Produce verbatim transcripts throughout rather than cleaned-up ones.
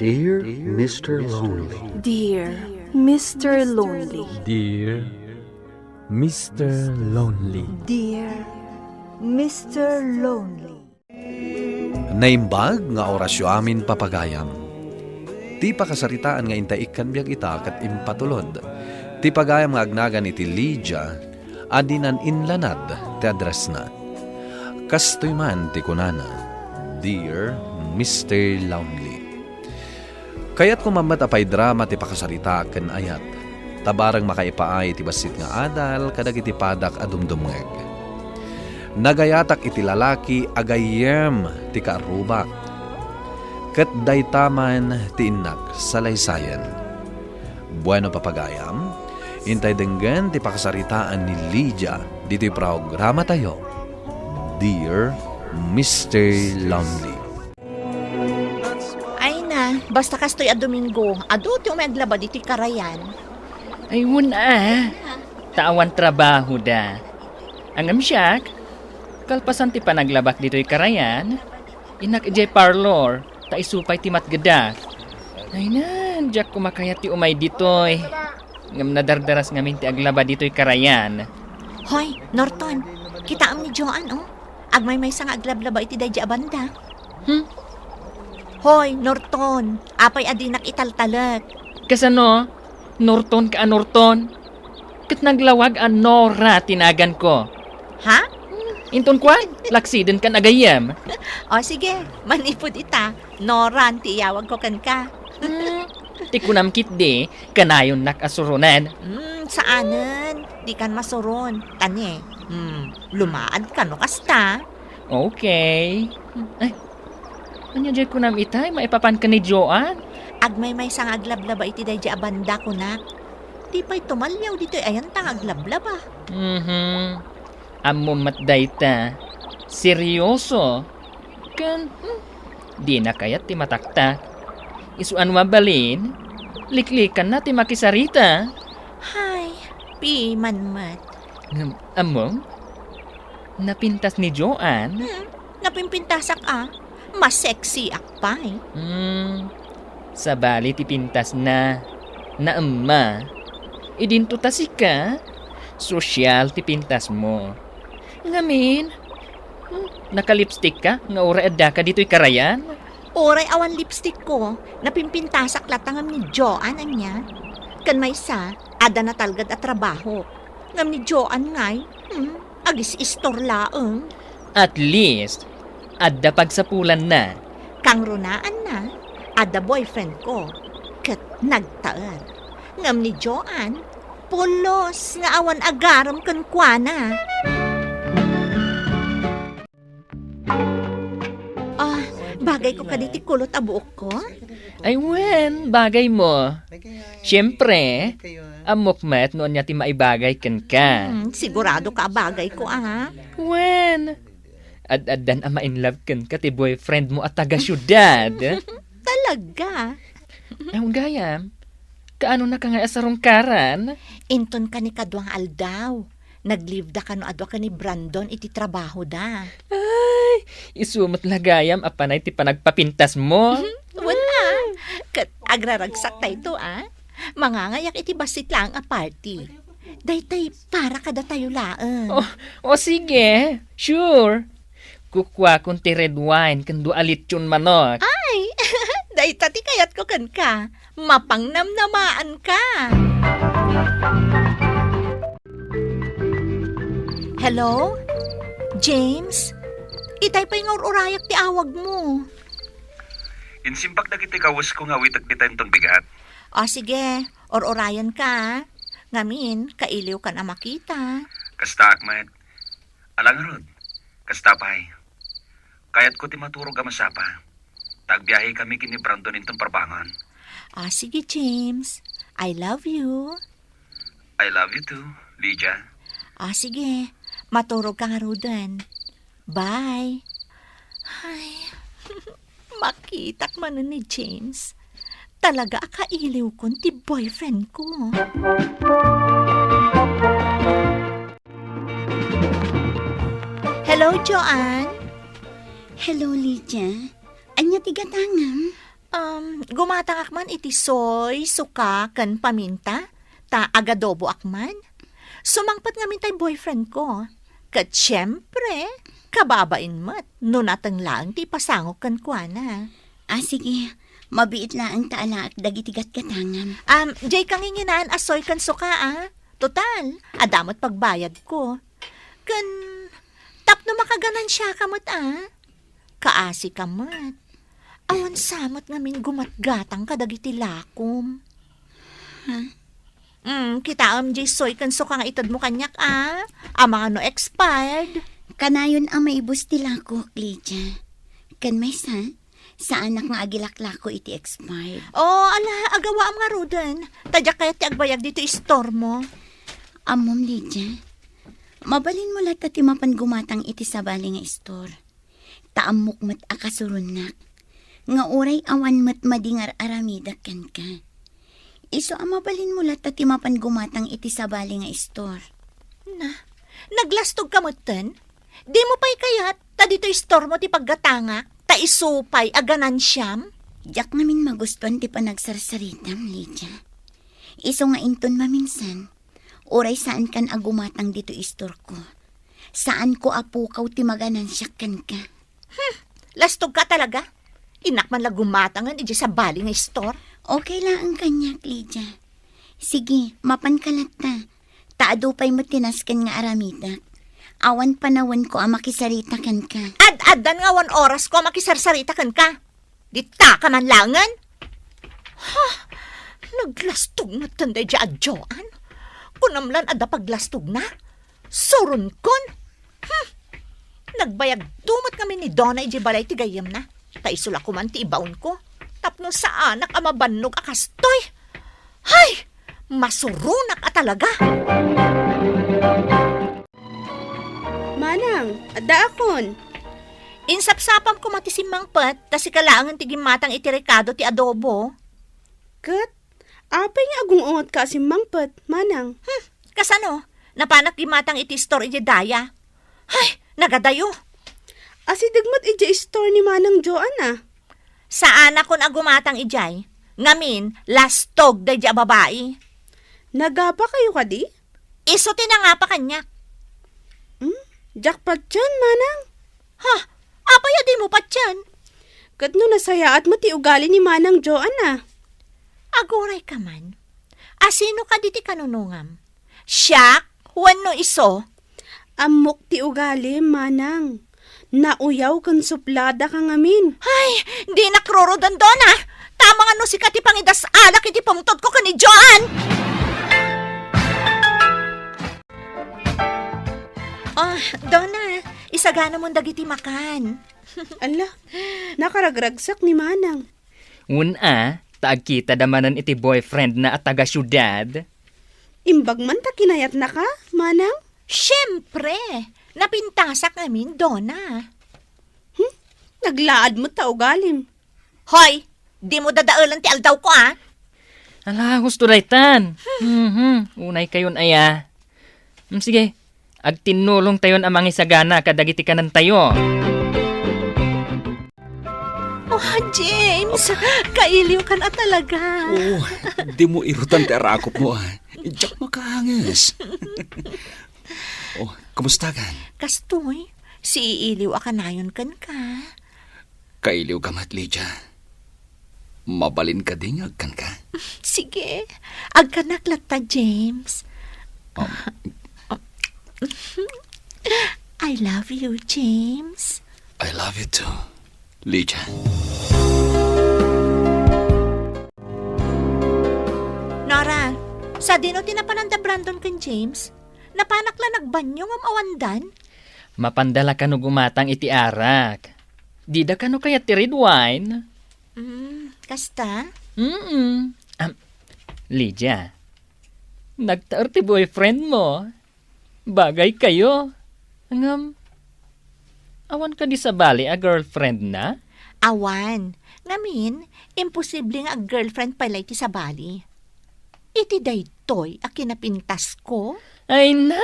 Dear Mister Lonely. Dear Mister Lonely. Dear Mister Lonely. Dear Mister Lonely. Naimbag nga orasyo amin, papagayam. Ti pakasaritaan nga intay ikkan biag ita ket impatulod. Ti pagayam nga agnagan iti Lydia a dinan inlanad ti addressna. Kastoy man ti kunana, "Dear Mister Lonely." Kayatko man met a paidrama ti pakasaritaak ken ayat, ta bareng makaipaay ti bassit nga adal kadagiti padak a dumdumngeg. Nagayatak iti lalaki a gayyem ti kaarrubak, ket dayta man ti innak salaysayen. Bueno, papagayam, intay denggen ti pakasaritaan ni Lydia ditoy programatayo, Dear Mister Lonely. Ay na, basta kastoy a Domingo, adu ti umay aglaba ditoy karayan. Ay, wen a. Ta awan trabahoda. Ngem siak, kalpasan ti panaglabak ditoy karayan, innak idiay parlor, ta isu pay ti matgedak. Ay na, diak koma kayat ti umay ditoy. Ngem nadardaras ngamin ti aglaba ditoy karayan. Hoy, Norton, kitaem ni Joan, oh. Agmaymaysa nga aglablaba iti daydi a banda. Hmm? Hoy, Norton, apay a dinak italtalek? Kasano? Norton ka a Norton? Ket naglawag a Nora ti naganko. Ha? Inton kuan, laksiden kan a gayyem. O sige, manipud ita, Noran ti iyawagko kenka. Hmm, ti kunam ketdi, kanayonnak a suronen. Hmm, saanen, dikan masuron. Tani, hmm, lumaad ka no kasta. Okay. Ay, ania diay kunam itay, maipapan ken ni Joan? Agmaymaysa nga aglablaba iti daydi a banda, kunak. Di pay tumalyaw ditoy ayanta nga aglablaba. Mhm. Ammom met dayta. Seryoso. Ken, hmm, dina kayat ti mataktak. Isu a no mabalin, liklikanna ti makisarita. Hay, piman met. Ngem, ammom? Napintas ni Joan? Hmm, napimpintasak a. Mas sexy ak pay. Hmm, sabali ti pintasna. Naemma. Idinto ta sika, sosyal ti pintasmo. Ngamin, hmm, nakalipstick ka nga uray addaka ditoy karayan? Uray awan lipstick ko, napimpintasak latta ngem ni Joan ania. Ken maysa, adda natalged a trabaho. Ngem ni Joan ngay, hmm, agis-istor laeng. At least, adda pagsapulanna. Kangrunaanna, adda boyfriend ko, ket nagtaer. Ngem ni Joan, pulos nga awan agarem kenkuana. Ah, bagay ko kadi ti kulot a buokko? Ay, wen, bagay mo. Siyempre, ammok met no ania ti maibagay kenka. Hmm, sigurado ka a bagay ko, ah. Wen, ad-addan a ma-inlove kenka ti boyfriend mo a taga-siudad. Talaga? Ay, gayam, kaano na ka nga asarungkaran? Inton kani kadua nga aldaw. Nag-leave da kano adu a ken ni Brandon iti trabaho da. Ay, isu met la gayam a panay ti panagpapintas mo. Wen a. Ket agraragsak tayto a. Mangangayak iti bassit laeng a party. Daytay para kadatayo laeng. Oh, oh, sige. Sure. Kukuakon ti red wine ken dua a litson manok. Ay, dayta ti kayatko kenka. Mapangnamnamaanka. Hello? James? Itay pay nga ur-urayak ti awagmo. Insimbag dagiti kawesko nga awitek dita inton bigat. O, sige. Ur-urayanka, a. Ngamin, kailiwkan a makita. Kastaak met. Ala ngarud, kasta pay. Kayatko ti maturog a masapa. Ta agbiahekami ken ni Brandon inton parbangon. Ah, sige, James. I love you. I love you too, Lydia. Ah, sige. Maturog ka ngaruden. Bye. Ay, makitak manen ni James. Talaga a kailiwkon ti boyfriend ko. Hello, Joanne. Hello, Lydia. Ania ti gatangem? Um, gumatangak man iti soy, suka, ken paminta, ta agadoboak man. Sumangpet ngamin tay boyfriend ko. Ket siempre, kababain met no nateng laeng ti ipasangok kenkuana. Ah, sige. Mabiit laeng ta alaek dagiti gatgatangam. Um, diay kanginginaan a soy ken suka, ah. Total, adda met pagbayadko. Ken tapno makaganansiaka met, ah. Kaasika met. Awan sa met ngamin gumatgatang kadagiti lakom. Ha? Mm, kitaem diay soy ken suka nga itedmo kaniak, ah. Amangan no expired. Kanayon a maibus ti lakok, Lydia. Ken maysa, saanak nga agilaklako iti expired. Oh, ala, agawaam ngaruden. Ta diak kayat ti agbayag ditoy istormo. Ammom, Lydia, mabalinmo latta ti mapan gumatang iti sabali nga istor. Ta ammok met a kasuronak nga uray awan met madi nga ar-aramidek kenka. Isu a mabalinmo latta ti mapan gumatang iti sabali nga istor. Na, naglastogka metten? Dimo pay kayat ta ditoy istormo ti paggatangak, ta isu pay a ganansiam? Diak ngamin magustuan ti panagsarsaritam, Lydia. Isu nga inton maminsan, uray saankan a gumatang ditoy istorko. Saanko a pukaw ti maganansiak kenka. Hmm, lastogka talaga. Innak man la gumatangen idiay sabali nga istor. Okay laeng kaniak, Lydia. Sige, mapanka latta. Ta adu pay met ti nasken nga aramidek. Awan panawenko a makisarita kenka. Ad-addan nga awan orasko a makisarsarita kenka. Dita ka man laengen? Ha? Naglastog metten daydiay a Joan? Kunam lan adda paglastogna? Suronkon? Hmm. Nagbayagto met ngamin ni Dona idiay balay ti gayyemna. Ta isu la koman ti ibaonko. Tapno saanak a mabannog a kastoy. Hay! Masuronak a talaga! Manang, addaakon. Insapsapam koma ti simmangpet, ta sika laengen ti gimmatang iti rekado ti adobo. Ket, apay nga agung-ungotka a simmangpet, Manang? Hmm, kasano? Napanak gimmatang iti istor idiay daya. Hay, nagadayo. Asideg met idiay istor ni Manang Joan, a. Saanakon a gumatang idiay. Ngamin, lastog daydiay a babai. Nagapa kayo kadi? Isu ti nangapa kaniak. Hmm? Diak patien, Manang. Ha? Apay a dimo patien? Ket no nasayaat met ti ugali ni Manang Joan, a. Aguray ka man. A sino kadi ti kanunongam? Siak wenno isu? Ammok ti ugalim, Manang. Nauyaw ken suplada ka ngamin. Ay, dinak rurudan, Dona. Tama nga no sika ti pangidas-alak iti pungtodko ken ni Joan. Oh, Dona, isaganamon dagiti makan. Ala, nakaragragsak ni Manang. Wen a, ta agkitada manen iti boyfriend na a taga-siudad. Imbag man ta kinayatnaka, Manang? Siempre! Napintasak ngamin, Dona. Hmm? Naglaad met ta ugalim. Hoy! Dimo dadaelen ti aldawko, a! Ala, husto daytan. Mhm, unay kayon aya. Hmm, sige, agtinnulongtayon a mangisagana kadagiti kanentayo. Oh, James, kailiwkan a talaga. Oh, dimo irutan ti arakopmo, a. Diak makaanges. Oh, kumusta kan? Kastoy, siiiliw a kanayon kenka. Kailiw ka met, Lydia. Mabalin kadi nga agkanka? Sige, agkanak latta, James. Um, I love you, James. I love you too, Lydia. Nora, sadino ti napananda Brandon ken James? Napanak la nagbanyo ngem awandan? Mapanda la kano gumatang iti arak. Dida kano kayat ti red wine? Mm, kasta? Mm-mm. Am, Lydia, nagtaer ti boyfriend mo. Bagay kayo. Ngem, awan kadi sabali a girlfriend na? Awan. Ngamin, imposible nga ag-girlfriend pay la iti sabali. Iti daytoy a kinapintasko? Ay na!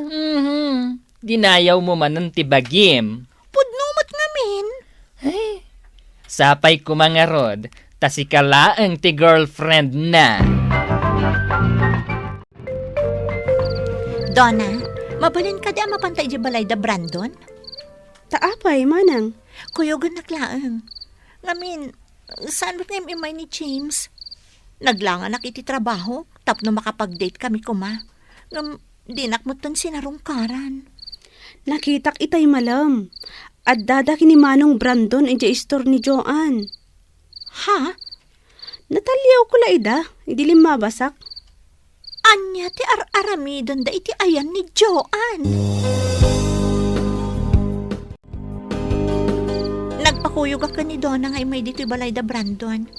Mhm. Dinayaw mo manen ti bagim. Pudno met ngamin. Ay, Sapay koma ngarud, ta sika laeng ti girlfriend na. Donna, mabalin kadi a mapanta idiay balay da Brandon? Ta apay, manang? Kuyogannak laeng. Ngamin, saan met nga im-immay ni James? Naglanganak iti trabaho tapno makapag-date kami koma. Ngem, dinak metten sinarungkaran. Nakitak itay malem. Addada ken ni Manong Brandon idiay istor ni Joan. Ha? Nataliawko la ida, idi limmabasak. Ania ti ar-aramidenda iti ayan ni Joan? Nagpakuyogak ken ni Donna nga immay ditoy balay da Brandon.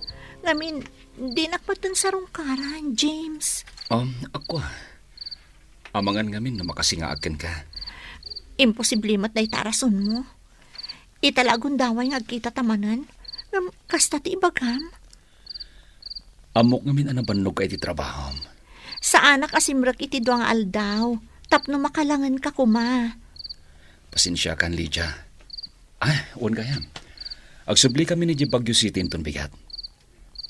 Ngamin, dinak metten sarungkaran, James. Um, ako, amangan ngamin no makasingaak kenka. Imposible met dayta a rasonmo. Ita la a gundaway nga agkitata manen, ngem kasta ti ibagam. Ammok ngamin a nabannogka iti trabahom. Saanak a simrek iti dua nga aldaw, tapno makalangenka koma. Pasensiakan, Lydia. Ah, wen gayam. Agsubli kami idiay Baguio City inton bigat.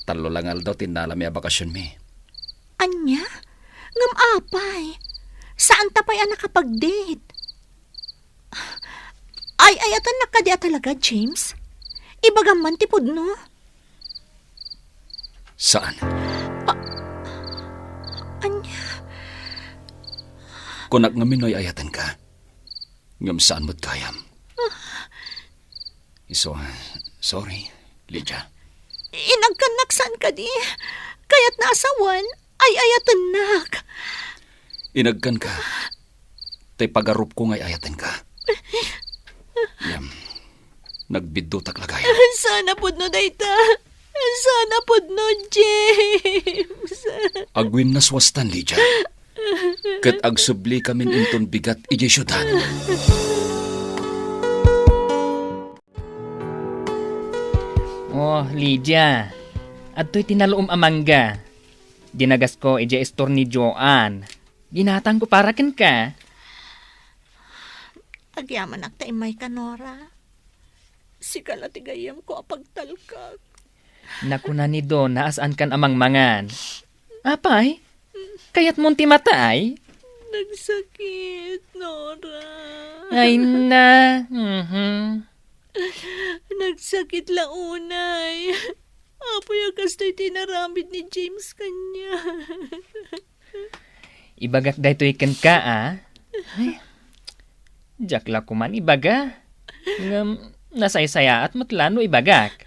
Tallo la nga aldaw ti innalami a bakasionmi. Ania? Ngem apay? Saanta pay a nakapag-date? Ay-ayatennak kadi a talaga, James? Ibagam man ti pudno? Saan? Ania? Kunak ngamin no ay-ayatenka. Ngem saan met gayam. Isu, sorry, Lydia. Inagkannak saan kadi? Kayatna a sawen, ay-ayatennak. Inagkanka. Tay pagarupko nga ay-ayatenka. Ngem, nagbiddutak la gayam. Saan a pudno dayta. Saan a pudno, James. Agwinnaswastan, Lydia. Ket agsubli kamin inton bigat idiay siudad. Oh, Lydia. Adtoy ti naluom a mangga. Dinagasko idiay istor ni Joan. Ginatangko para kenka. Agyamanak ta immayka, Nora. Sika la ti gayyemko a pagtalkak. Nakuna ni Donna a saankan a mangmangan. Apay, kayatmon ti mataay? Nagsakit, Nora. Ay na, mhm. Nagsakit la unay. Apay a kastoy ti inaramid ni James kaniak. Ibagak daytoy kenka, a? Ay, diak la koman ibaga. Ngem, nasaysayaat met la no ibagak.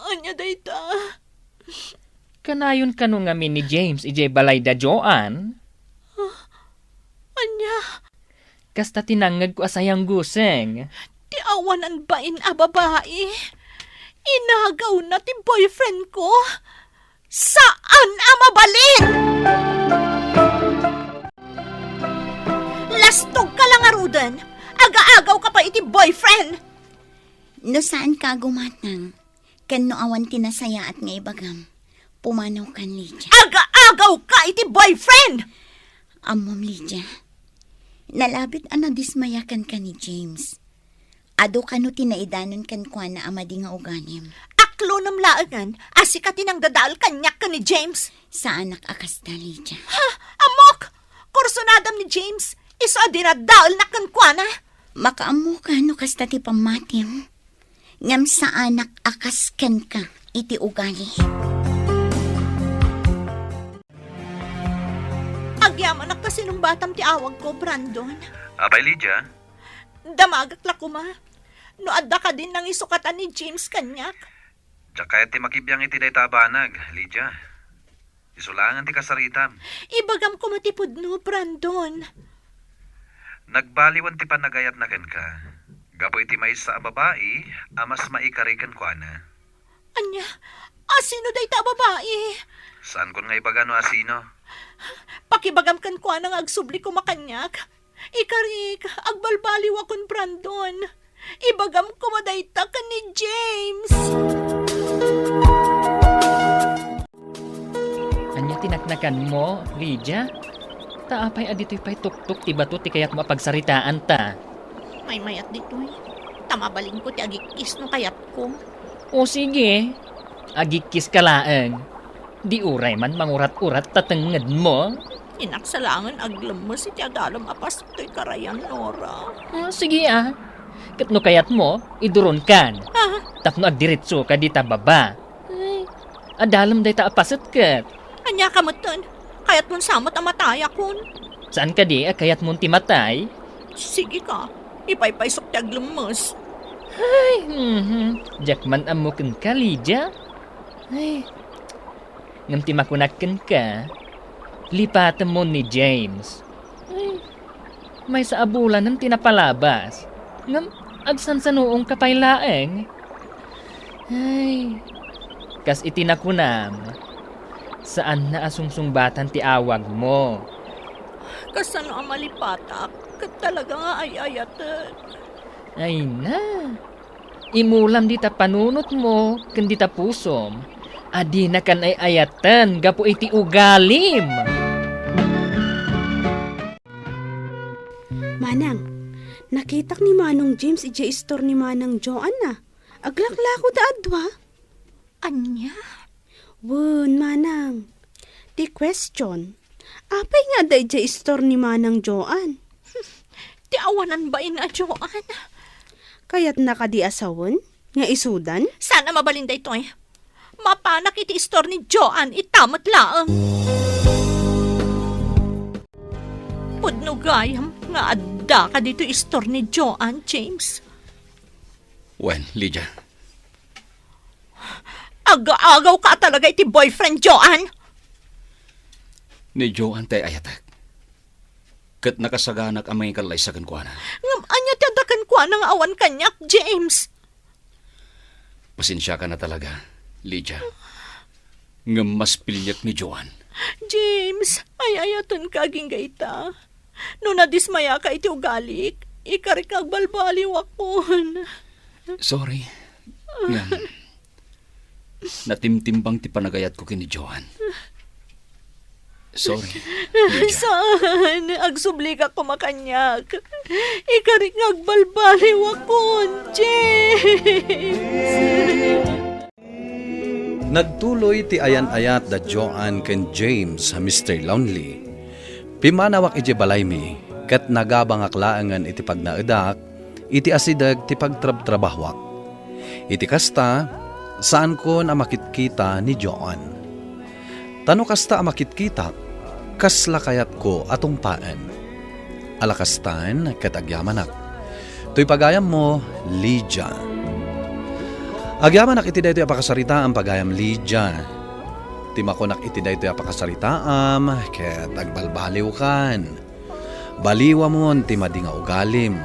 Ania dayta? Kanayon kano ngamin ni James idiay balay da Joan? Ania? Kasta ti nangngegko a sayangguseng. Ti awanan bain a babai. Inagawna ti boyfriend ko. Saan a mabalin! Lastogka la ngaruden. Agaagawka pay iti boyfriend. No saanka a gumatang, ken no awan ti nasayaat nga ibagam, pumanawkan, Lydia. Agaagawka iti boyfriend! Ammom, Lydia, nalabit a nadismayakanka ni James. Adu kano ti naidanon kenkuana a madi nga ugalim. Aklonem laengen a sika ti nangdadael kaniak ken ni James. Saanak a kasta, Lydia. Ha? Ammok! Kursunadam ni James, isu a dinadaelnak kenkuana. Makaammoka no kasta ti pammatim. Ngem saanak a kas kenka iti ugali. Agyamanak ta sinungbatam ti awagko, Brandon. Apay, Lydia? Damagak la koma. No adda kadin nangisukatan ni James kaniak. Diak kayat ti makibiang iti dayta a banag, Lydia. Isu laengen ti kasaritam. Ibagam koma ti pudno, Brandon. Nagbaliwen ti panagayatna kenka. Gapu iti maysa a babai a mas maikari kenkuana. Ania? Asino dayta a babai? Saankon nga ibaga no asino. Pakibagam kenkuana nga agsubli koma kaniak. Ikarik, agbalbaliwakon, Brandon. Ibagam koma dayta ken ni James. Ania ti naknakanmo, Lydia? Ta apay a ditoy pay tuktok ti bato ti kayatmo a pagsaritaanta? Maymayat ditoy. Ta mabalinko ti agikis no kayatko. O sige, agikis ka laeng. Di uray man mangurat-urat ta tengngedmo. Inaksa laengen aglemmes iti adalem a paset toy karayan, Nora. Ah, sige, ah. Ket no kayatmo, iduronkan. Ah. Tapno agdiretso ka dita baba. Ay, adalem dayta a paset ket. Ania ka metten? Kayatmon sa met a matayakon? Saan kadi a kayatmon ti matay? Sige ka, ipaypaysok ti aglemmes. Ay, mhm. Diak man ammo kenka, Lydia. Ay, ngem ti makunak kenka, lipatemmo ni James. Ay, maysa a bulanen ti napalabas. Ngem agsansanuongka pay laeng. Ay, kas iti nakunam, saanna a sungsungbatan ti awagmo. Kasano a malipatak? Ket talaga nga ay-ayatek. Ay na, imulam dita panunotmo ken dita pusom a dinakan ay-ayaten gapu iti ugalim. Manang, nakitak ni Manong James idiay istor ni Manang Joanna. Aglaklako da adua. Ania? Wen, Manang. Ti question, apay nga adda idiay istor ni Manang Joan? Ti awanan bain a Joan. Kayatna kadi a sawen nga isudan? Saan a mabalin daytoy? Mapanak iti istor ni Joan, ita met laeng. Pudno gayam nga adda ka ditoy istor ni Joan, James. Wen, Lydia. Agaagaw ka talaga iti boyfriend, Joan! Ni Joan ti ay-ayatek. Ket nakasaganak a mangikallaysa kenkuana. Ngem ania ti adda kenkuana nga awan kaniak, James? Pasensiaka na talaga, Lydia. Ngem mas piliek ni Joan. James, ay-ayatenka agingga ita. No nadismayaka iti ugalik, ikarik nga agbalbaliwakon. Sorry. Ngem, natimtimbang ti panagayatko ken ni Joan. Sorry, Lydia. Saan? Agsublikak koma kaniak. Ikarik nga agbalbaliwakon, James! Nagtuloy ti ayan-ayat da Joan ken James, Mister Lonely. Pimmanawak idiay balaymi, ket nagabangak laengen iti pagnaedak, iti asideg ti pagtrabtrabahoak. Iti kasta, saankon a makitkita ni Joan. Ta no kasta a makitkitak, kasla kayatko a tungpaen. Ala kastan ket agyamanak. Toy pagayammo, Lydia. Agyamanak iti daytoy a pakasaritaam, pagayam Lydia. Ti makunak iti daytoy a pakasaritaam, ket agbalbaliwkan. Baliwamon ti madi nga ugalim.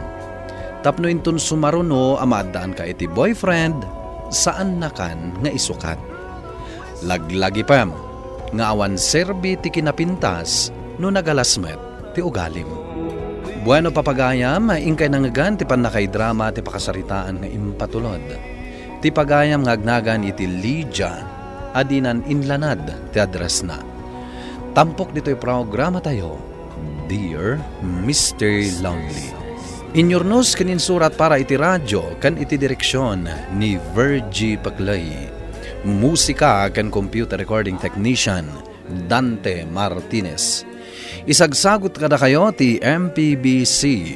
Tapno inton sumaruno a maaddaanka iti boyfriend, saannakan nga isukat. Laglagipem nga awan serbi ti kinapintas no nagalas met ti ugalim. Bueno, papagayam, inkay nangngegan ti pannakaidrama ti pakasaritaan nga impatulod. Ti pagayam nga agnagan iti Lydia a dinan inlanad ti addressna. Tampok ditoy programatayo, Dear Mister Lonely. Inyurnos ken insurat para iti radio ken iti direksion ni Virgie Paclay. Musika ken computer recording technician, Dante Martinez. Isagsagut kadakayo ti M P B C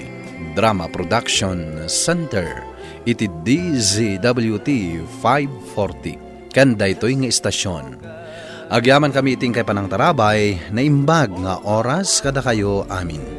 Drama Production Center iti D Z W T five forty. Ken daytoy nga istasion. Agyamankami iti inkay panangtarabay, naimbag nga oras kadakayo amin.